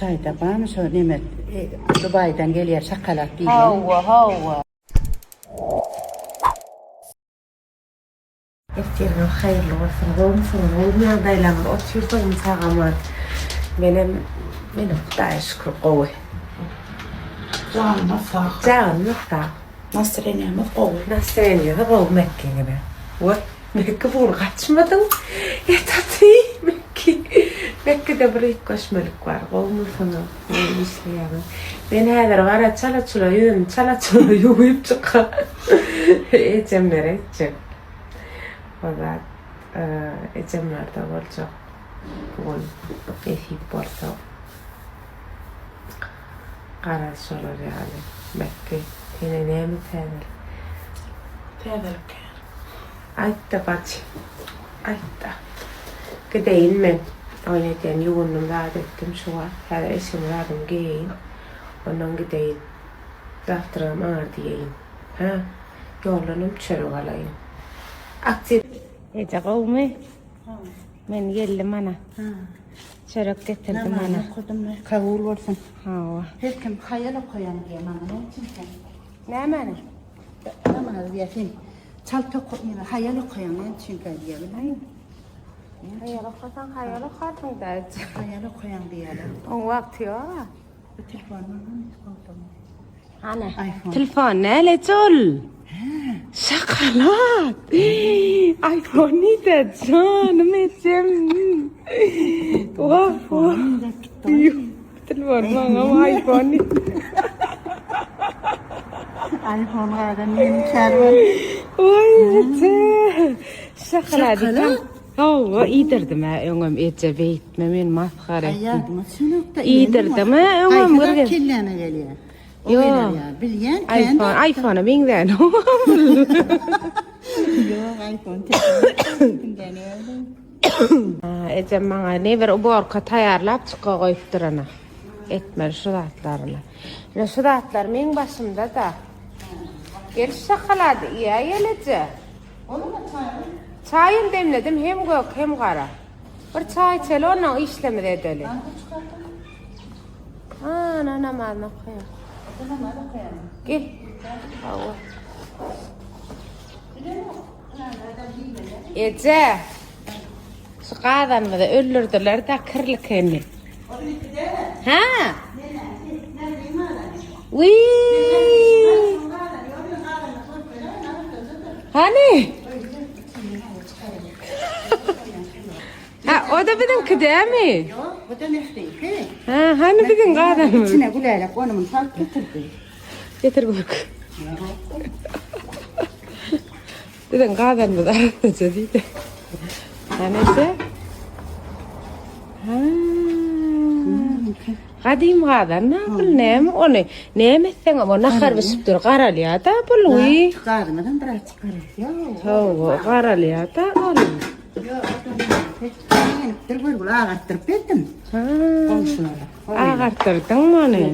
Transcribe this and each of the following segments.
taýda barmy şo neme Dubaýdan gelýär şokolad diýilýän. Hawa, hawa. Ertiriňiz haýyrly bolsun gowumsyňyz gowumy ýagdaýlaryňyz otyrdygymy sagaman menem menem hudaýa şükür gowy. Janymyz sag. Janymyz sag. Nastreniýamyz gowy. Nastreniýasy gowy Mekgeňede. We Mekge bu gün gaçmadyň. Etaty Mekge. Mekgede bir üýtgeşmelik bar. Gowumysyňyz? Näme işleýäňiz? Men häzir gara çala-çula ýüzümi çala-çula ýuwup çykar. Ejemlere gitjek. O zat ejemlerde boljak. Bu gün nesip bolsa. Garaz şolar ýaly. Mekge, sene näme täzelik? Täzelik kän. Aýtda bajy. Aýtda. Gideýin men. Oýun edýän ýuwundym zat etdim şu wagt. Häzir eşigimi zadymy geýeýin. Ondan gideýin. Zawtragam aňarda iýeýin. Hä? Ýoldanam çörek alaýyn. Aktiw. Eje gowumy? Men geldim ana. Çörek getirdim ana. Namaz okadym. Kabul bolsun. Hawa. Her kim haýal okaýaň diýýär maňa. Näme üçin sen? Nämäni? Namaz diýýär sen. Çalt oka, ýa haýal okaýaň näme üçin diýýär. Bilmedim. Haýal okasaň haýal okarsyň da. Haýal okaýaň diýýärler. Oň wagty ýok. Bu telefon Hany. Telefon näleç ol? Şokolad. iPhone nide janym ejem. Wah wah. Telefon maňa iPhone. iPhone gadan meniň çarwan. Oý eje. Şokolad. Hawa iýdirdim-ä öňem eje beýtme meni masgara etme. Ýadyma düşenokda. Iýdirdim-ä öňem bir gezek. Kelläme gelýär. O Ýok. geler ýa. Bilýän kän. iPhone, iPhone-a meňzän. Ýok, iPhone Ejem maňa ne bir uborka taýýarlap çyka goýupdyr ana. Etmeli şu zatlaryny. Ine şu zatlar meň başymda-da. Gel şu şokolady iýäýeli eje. Çaýam demledim hem gök hem gara. Bir çaý içeli ondan işlemizi edeli. Ana namazyny okaýar. Gel. Hawa. Eje. Şu gazanymyzy öldürdiler da kirli kemi. Ha? Wiý. Hany? Ha, o da biziňki dämi? Ýok, bu da Mehriňki. Ha, hany biziň gazanymyz? İçine gülälek onuny salyp getirdi. Getir gök. Biziň gazanymyz arassaja diýdi. Hany eje? Ha. Gadym gazan bul näme ony? Näme etseň o nahar bişip dur garalýar-da bul wi. Gazymyzam biraz çykarylýar. Hawa, garalýar-da ol. Ýok, Ýenipdir görgüli agartdyryp berdim. Ha. Goňşulara. Agartdyrdyňmy ony?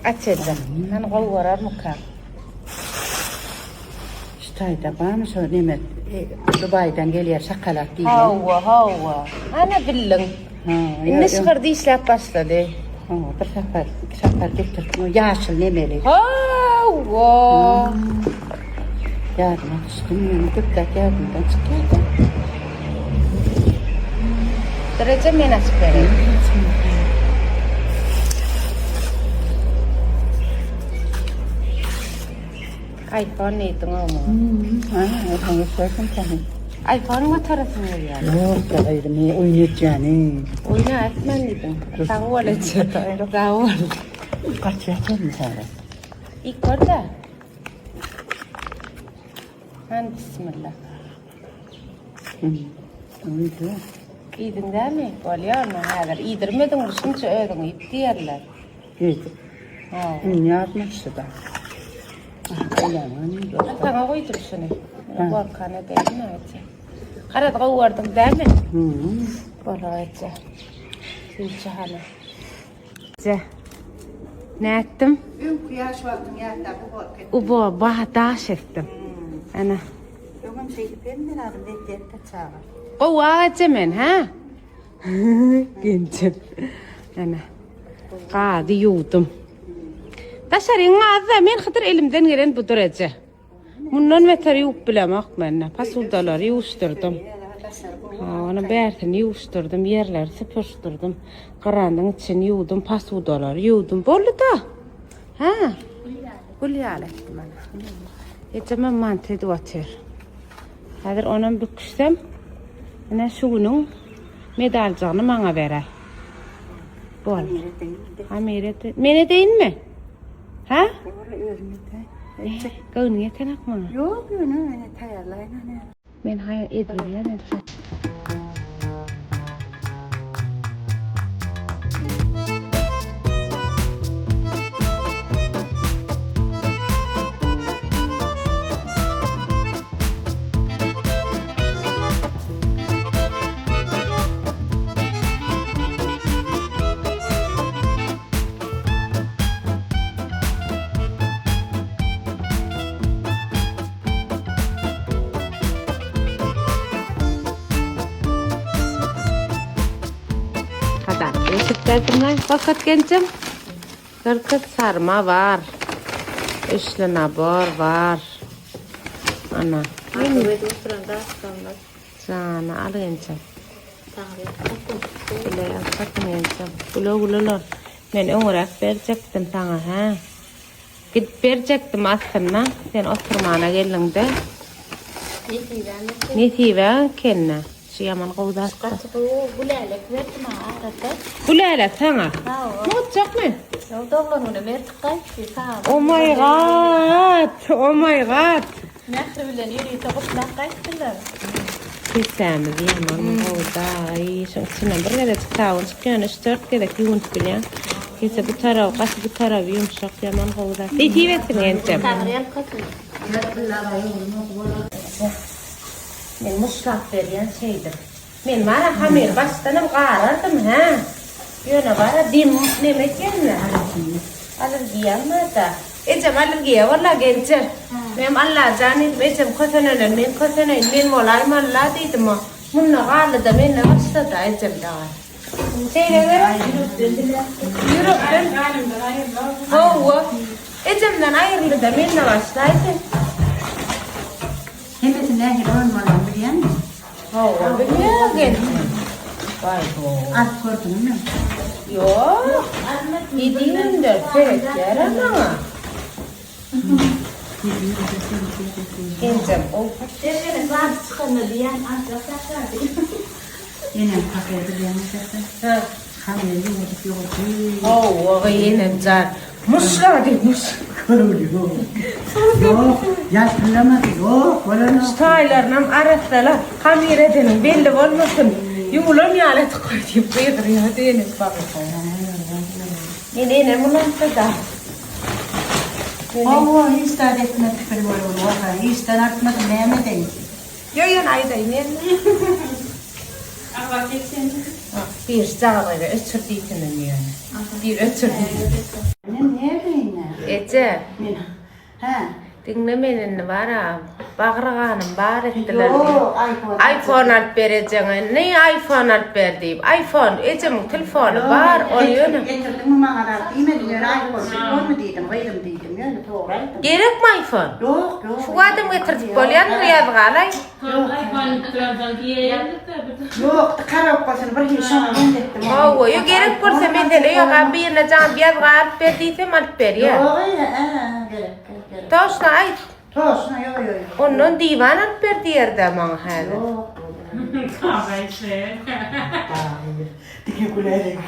Aç eje. Hany gowy görermika? Şu taýda barmy şo neme Dubaýdan gelýär şokolad diýilýän. Hawa, hawa. Ana bildiň. Indi şygyrdy işläp başlady. Hawa, bir sapar, iki sapar getirdim. O ýaşyl nemeli. Hawa. Ýadyma düşdüm, ýöne köp zat ýadymdan çykýar-da. Dur eje men açyp bereýin. Iphone diýdiň o muňa. Ha, iPhone göstersin sen. iPhone göteresim gelýär. Ýok, gyzym, oýun etýäni. Oýna etmän diýdiň. Sag bol eje. Sag bol. Gaçýarmy häzir? Ilk gör-de. Hany bismillah. Iýdim. Iýdiň dämi? Bolýar onda häzir. Iýdirmediň şunça özüň iýip diýerler. Iýdim. Indi ýadyma düşdi-de. Saňa goýdum şuny. Gorkan edeýin eje. Garaz gowy gördüň dämi? Bolar eje. Süýji hany. Eje. Nätdim? Öňki ýaş wagtyň ýatlap uborka etdim. Ubo, ba, daş etdim. Ana. Öňem şeýdip hemme zadymy etýärdi çaga. Gowy eje men, hä? Gençim. Ana. Gazy ýuwdum. Daşaryň gazy-da men Hydyr elimden gelen budur eje. Mundan beter ýuwup bilemok men. Posudalary ýuwuşdyrdym. Ony bärsini ýuwuşdyrdym, ýerleri süpürişdirdim. Gyranyň içini ýuwdum, posudalary ýuwdum. Boldy-da. Hä? Gül ýaly etdim ana. Ejemem manty edip otyr. Häzir onam büküşsem, ine şu günüň medaljygyny maňa berer. Bol. Hamir et. Men edeýinmi? Hä? Özüm edeýin. Etjek. Göwnüň ýetenak maňa. Ýok, ýöne men taýýarlaýyn ony. Men haýa edilýän etjek. Kadar. Eşit berdim Fakat gencim. Kırkız sarma var. Üçlü nabor var. Ana. Jana al gencim. Güle ýalkasyn gencim. Güle güleler. Men öňräk berjekdim saňa hä. Gidip berjekdim aslynda. Sen oturmana geldiňde. Nesibäň Nesibäň ekende. Şu ýaman gowy zat. Gaty gowy gülälek berdi maňa arada. Gülälek saňa. Hawa. Mutjakmy? Ýok doglan güne berdik gaýtdy sag bol. Oh my god! Oh my god! Mähri bilen ýörite gutlap gaýtdylar. Kesämiz ýaman gowy-da. Aý, şoň içinden bir gezejik sabyn çykýar, ýöne üç-dört gezek ýuwunyp bilýän. Kese bu taraby gaty bu taraby ýumşak, ýaman gowy zat. Nesip etsin enjem. Taňryýalkasyn. Men muşlap berýän şeýdip. Men bara hamyry başdanam garardym hä. Ýöne bara dem neme ekende. Allergiýam barda. Ejem allergiýa walla gelje. Menem Allajan diýdim ejem kösenenden men köseneýin men bolaýyn walla diýdim. Munda galdyda mende başlada ejem dagy. Şeýle gerek. Ýürekden. Hawa. Ejemden aýryldyda mende başlaýdy. Hemmesi nähili oýunmalyny bilýäňmi? Hawa, bilýän gelsin. Baý-bo. Alyp gördüňmi? Ýok. Ýedi günde seretýär-ä maňa. Genjem owkat. Her gezek bardy çykanda diýýän aljak zatlar diýip. Enem kafe bilýäňmi sesi? Hä. Hamyry ýuwudyp ýuwudyp. Hawa, enem jan. Muşla diýip muş. Ýok. Ýok, ýalpyldamady. Ýok, bolanok. Şu taýlarynam arassala, hamyr edeniň belli bolmasyn. Ýuwlan ýaly edip goý diýip gygyrýardy enem maňa. Men enem ulansa-da. Hawa, hiç zat etmedik bir görgüli bolsa, işden artmadym, näme edeýin? Ýok, ýöne aýdaýyn ýene. Bir jagaýra öçür diýsene ýöne. Bir öçür diýsene. Men nädeýin-ä? Eje. Men, hä? Diňle men indi bar-a, bagry ganym bar etdiler diýip. Ýok, iPhone. iPhone alyp ber ejeňe. Ne iPhone alyp ber diýip. iPhone, ejemiň telefony bar, ony ýöne. Getirdiňmi maňa zat diýmedim, ýöne iPhone telefonmy diýdim, gyzym diýdim, ýöne dogry aýtdym. Gerekmi iPhone? Ýok, ýok. Şu adam getirdik bolýandyr ýazgalaý. Ýok, karobkasyny bir hili şoňa meňzetdim. Hawa, ýok gerek bolsa mesele ýok, a birine jaňyp ýazga alyp ber diýsem alyp berýär. Ýok, ä, gerek, gerek. Toşna aýt. Toşna, ýok, ýok, ýok. Ondan diwan alyp ber diýer-dä maňa häzir. Ýok. Diňe güläýeň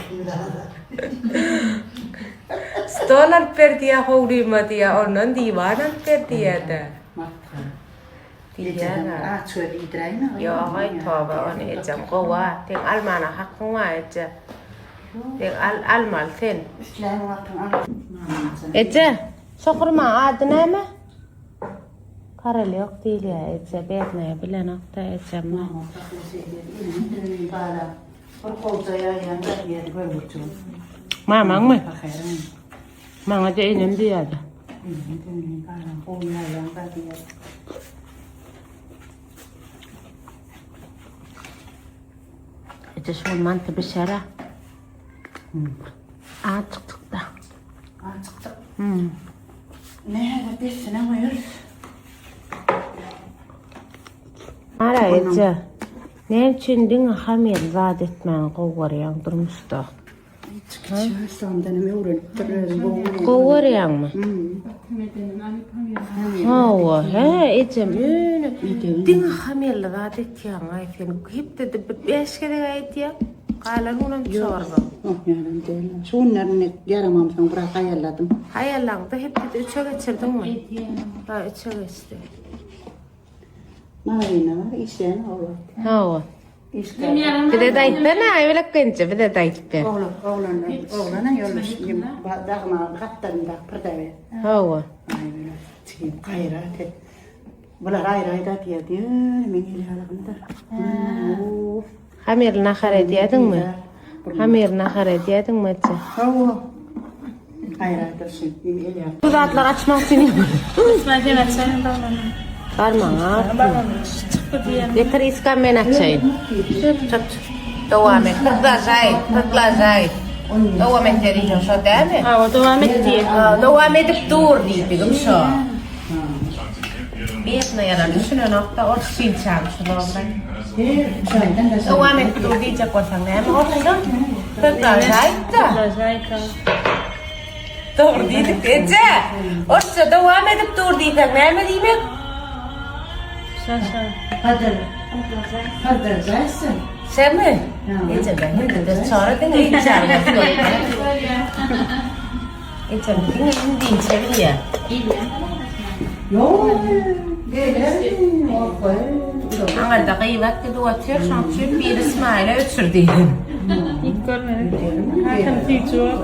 Stol alyp ber diýýär howlyma diýýär, ondan diwan alyp ber diýýär-dä. Masgara. Diýýär-ä. Aç göz iýdiräýme. Ýog-aý toba, ony ejem gowy-a. Seň almana hakyň bar eje. Seň al, almaly sen. Islän wagtyň al. Eje, şo hurmaň ady näme? Korolýok diýilýär eje, bernaýa bilenok-da ejem. Mamaňmy? Maňa-da enem diýýärdi. Eje şu gün manty bişer-ä. Açykdyk-da. Açykdyk. Hmm. Näme dessine goýarys. Ara eje. Näme üçin diňe hamyr zat etmäni gowy görýäň durmuşda? Gowy görýäňmi? Hawa, he, ejem öne diňe hamyrly zat etýäň-aý sen. Hepdede bir bäş gezek aýdýaň. Galan günem çorba. Şu günler ýaramamsoň biraz haýalladym. Haýallaňda hepdede üçe geçirdiňmi? Ha, üçe geçdi. Magazynda bar, işleýän o wagt. Hawa. Bize de aýtsana, Aýbölek genje, bize de aýdyp ber. Oglan, oglanlar, oglana ýoldaş, dagma gatlarynda pyrdabe. Hawa. Aýbölek, çigim gaýrat et. Bular aýry-aýry diýýärdi, ýöne meň el ýalygymda. Hamyrly nahar edýärdiňmi? Hamyrly nahar edýärdiňmi eje? Hawa. Gaýrat etsin, el ýaly. Bu zatlar açmak üçin İsmail sen açaýyn doglan. Barmagyňy Barmagyny çykdy diýen. Getir iskam men açaýyn. Tut. Dowam et. Prodlažaý, prodlažaý. Dowam et diýdigiň şo dälmi? Hawa, dowam et diýen. Dowam edip dur diýdigim şo. Biýetine ýalan düşünenokda ors filçämi şu zordan. Dowam edip dur diýjek bolsaň näme orsça? Prodlažaý-da. Prodlažaý-ka. Dogry diýdik eje. Orsça dowam edip dur diýseň näme diýmek? Şaşa. Padar. Prodlažaýsyn. Şemi? Eje ben hindi çora diňe içýän. Ejem diňe indinçe bilýär. Ýok. Geler. Aňyrda gybat gidip otyr, şoň üçin biri Ismaile öçür diýdim. Hiç görmedim. Kakam süýji bor.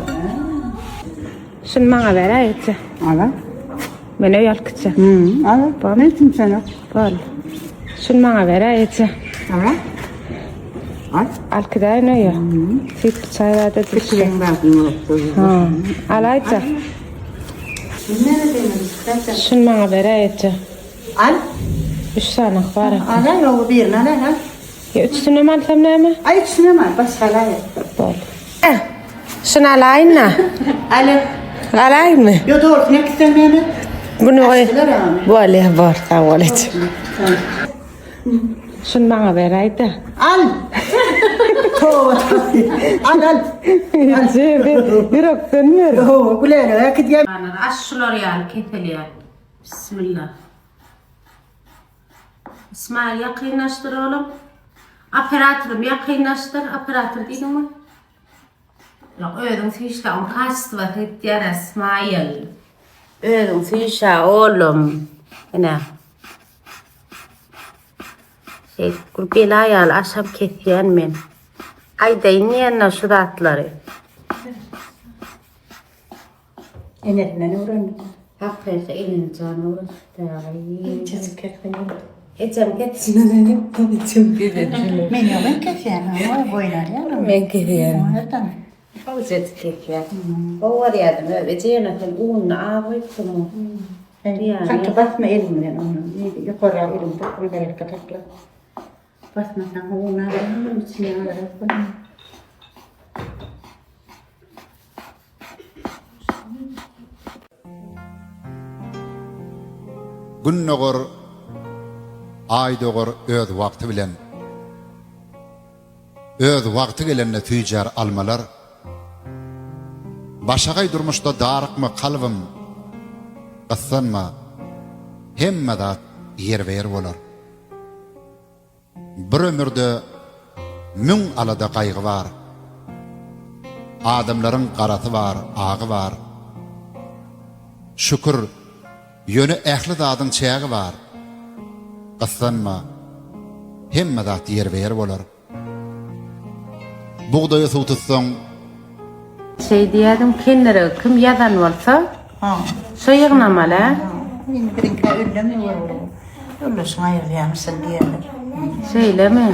Şuny maňa beräý eje. Ala. Men öý alyp gitjek. Hmm, ala. Men kimsenek. Bol. Şuny maňa beräý eje. Ala. Al. Alyp gidäýin öýe. Süýtli çaý zat edip Kiçileň zadyny bolupdyr. Ha. Alaýja. Şuny maňa beräý eje. Al. Üç sany bar. Ala, ýok, birini al, al. Ýa üçüsinem alsam näme? Aý, üçüsinem al, başga alaý. Bol. Eh, şuny alaýyn-da. Al. Alaýynmy? Ýok, dogrusyny äkitseň näme? Bunu goý. Açdylar agam. Bolýar, bor, sag bol eje. Şuny maňa beräý-de. Al. Toba. Al, al. Eje, ben ýürekden ber. Hawa, Gülälek äkidýär. Aş şular ýaly kesilýär. Bismillah. Ismail ýakynlaşdyr oglum. Operatorym ýakynlaşdyr. Operator diýdiňmi? Ýok, özüň süýşle, oň kaçestwasy gitýär Ismail. Özüň süýşä oglum. Ine. Şeýdip gül bela ýaly aşam kesýän men. Aýdaýyn diýende şu zatlary. Enesinden öwrendim. Hakyky elini jana öwrenipdir. Inçejik kessin. Ejem kesişine ejem kesişine. Men ýok, men kesýän. Oý, boýun alýan. Men kesýän. Nereden? Gowjajyk kesýän. Gowy görýärdim öz. Eje ýöne sen ununy az guýupsyň. Gaty basma eliň bilen ony. Ýokarrak eliňi bir berekde sakla. Basmasaň un alar, içine alar. Gün dogar, Aý dogar öz wagty bilen. Öz wagty gelende süýjär almalar. Başagaý durmuşda darykma kalbym, Gyssanma, hemme zat ýerbe-ýer bolar. Bir ömürde müň alada gaýgy bar. Adamlaryň garasy bar, agy bar. Şükür, ýöne ähli zadyň çägi bar. Gyssanma, hemme zat ýerbe-ýer bolar. Bugdaýa suw tutsaň. Şeý diýýädim, kendiregi kim ýazan bolsa, şo ýygnamaly, hä? Indi biziňkä öllemi görgüli. Ýoldaşyň aýrylýamyşyn diýerler. Şeýlemi?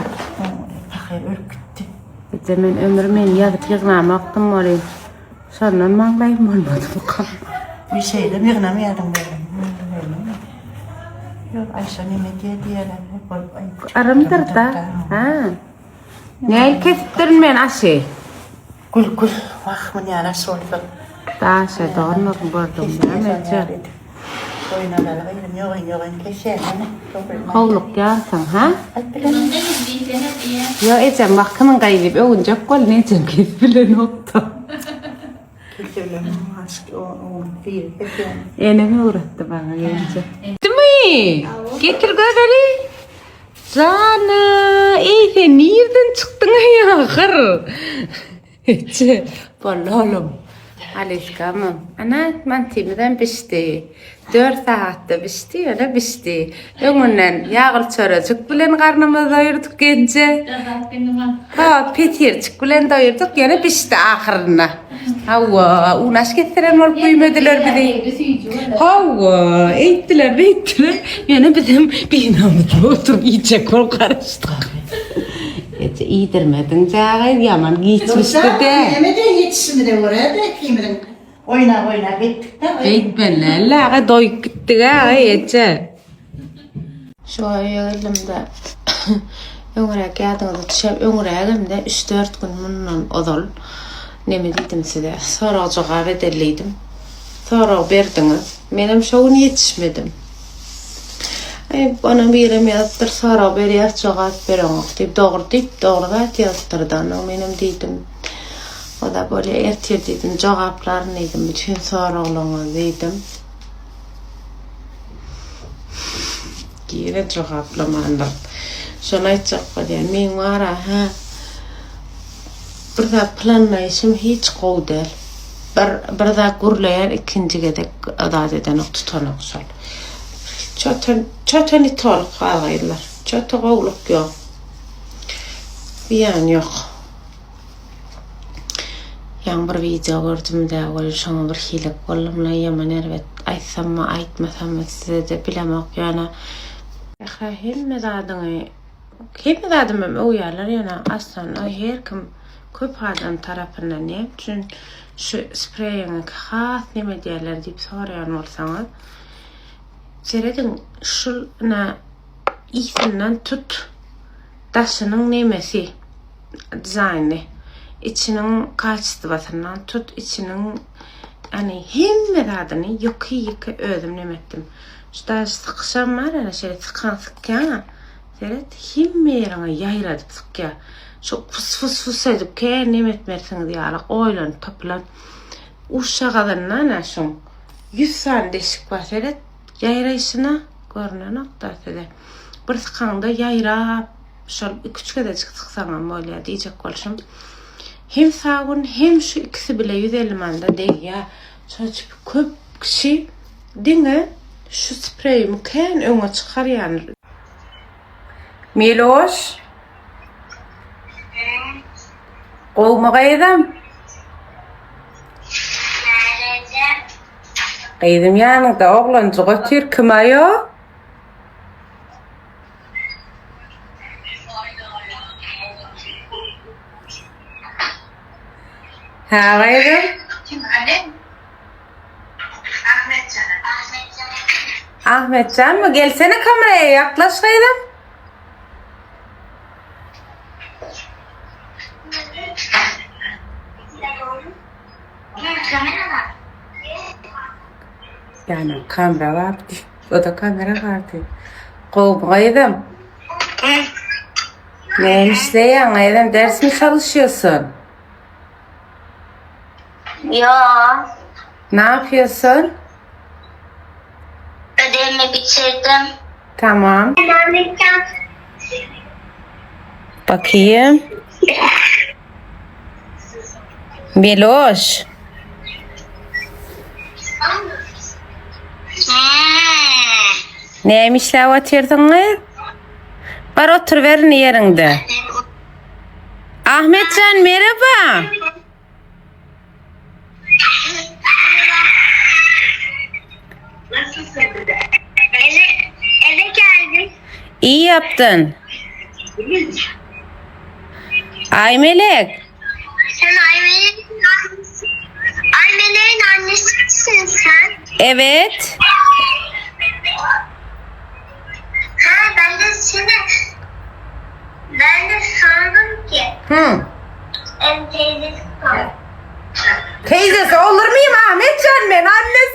Pahyr ölüp gitdi. Eje men ömür men ýazyp ýygnamakdym welin, şondan maňlaýym bolmadymyka? Bir şeýle ýygnamaýardyň welin. Ýok, Aýşa neme diýer diýerler. Arymdyr-da. Hä. Näil kesipdirin men aşy? Gül gül. Wah, muny ýaly aş bolsa. Daşa doganlaryň gördüm näme etjek? Boýun alaly gyzym, ýogyn ýogyn kesýän ene. Howlukýarsyň, ha? Ýo ejem wah kimiň gaýy diýip öwünjek bol, nejem kesip bilenokda. Enem öwretdi maňa gelinje. Dimi? Getir göreli. Jana, eý sen nirden çykdyň eý ahyr? Eje, boldy oglum. Aliskamam. Ana, mantymyzam bişdi. Dört sagatda bişdi, ýöne bişdi. Öňünden ýagly çörejik bilen garnymyzy doýurdyk genje. Ha, petirjik bilen doýurdyk, ýöne bişdi ahyrynda. Hawa, unaş kesilen bolup güýmediler bizi. Hawa, eýtdiler, beýtdiler. Ýöne bizem binamyzda oturyp iýjek bolup garaşdyk. Eje iýdirmediň jagy, ýaman giçmişdi-de. Näme-de ýetişimize görä-de ikimiziň oýnap-oýnap etdik-de. Beýtmeli-le, aga doýup gitdik-ä, eje. Şu öýe geldim-de, öňräk ýadyňyza düşer, öňrägem-de üç-dört gün mundan ozal neme diýdim size, sorag-jogap edeli diýdim. Sorag berdiňiz. Menem şo gün ýetişmedim. Aý, onuň birem ýazypdyr, sorag berýäs, jogap bereňok diýip. Dogry diýip, dogry zat ýazypdyr-da. Onnoň menem diýdim, O-da bolýa, ertir diýdim, jogaplaryn diýdim, bütin soraglaryňyzy diýdim. Ýene jogaplamandyr. Şony aýtjak bolýan. Meň bar-a, hä, bir zat planlaýşym hiç gowy däl. Bir, bir zat gürleýän, ikinji gezek zat edenok, tutanok şol. Çöten, çöten itolyk bar gyzlar. Çöte gowulyk ýok. Zyýany ýok. Ýaňy bir wideo gördüm-de, welin şoňa bir hilek boldum-la, ýaman erbet. Aýtsammy, aýtmasammy size-de bilemok, ýöne. Sähra hemme zadyňy, hemme zadymam öwýärler, ýöne aslynda her kim köp adam tarapyndan näme üçin şu spreýiňki has neme edýärler diýip soraýan bolsaňyz, serediň şul ine ysyndan tut daşynyň nemesi. Dizaýny. Içiniň kaçestwasyndan tut, içiniň ýagny hemme zadyny ýoki-ýeke özüm neme etdim. Şu daş sykyşam bar ene şeýle sykan sykýaňa, seret hemme ýeriňe ýaýradyp sykýar. Şu fus-fus-fus edip kän neme etmersiňiz ýaly oýlanyp tapylan. Uşjagazynda ene şuň 100 sany deşik bar seret ýaýraýşyna görnenok-da size. Bir sykaňda ýaýrap Şol iki-üç gezejik syksaňam bolýar diýjek bolşum. Hem sabyn, hem şu ikisi bile 150 manada degýär. Şonuň üçin köp kişi diňe şu spreýimi kän öňe çykarýan. Miloş. Gowmy gyzym? Gyzym ýanyňda oglanjyk otyr, kim aýo? Hä gyzym? Kim Ali? Ahmetjan. Ahmetjanmy? Gelsene kameraya ýaklaş gyzym. Ýanyň kamera bardy. O da kamera bardy. Gowy gyzym. Näme işleýäň gyzym? Ders mi çalışýorsun? Yo. Ne yapıyorsun? Ödevimi bitirdim. Tamam. Bakayım. Meloş. Näme işläp otyrsyň gyz? Bar oturyberin ýeriňde. Ahmetjan merhaba. Eve, eve geldim. İyi yaptın. Aymelek. Sen Aymelek'in annesi. Aymelek'in annesi misin sen? Evet. Ha ben de seni. Ben de sandım ki Hı. em teyzesi kaldı. Teyzesi olur muyum Ahmetcan ben? Annesi.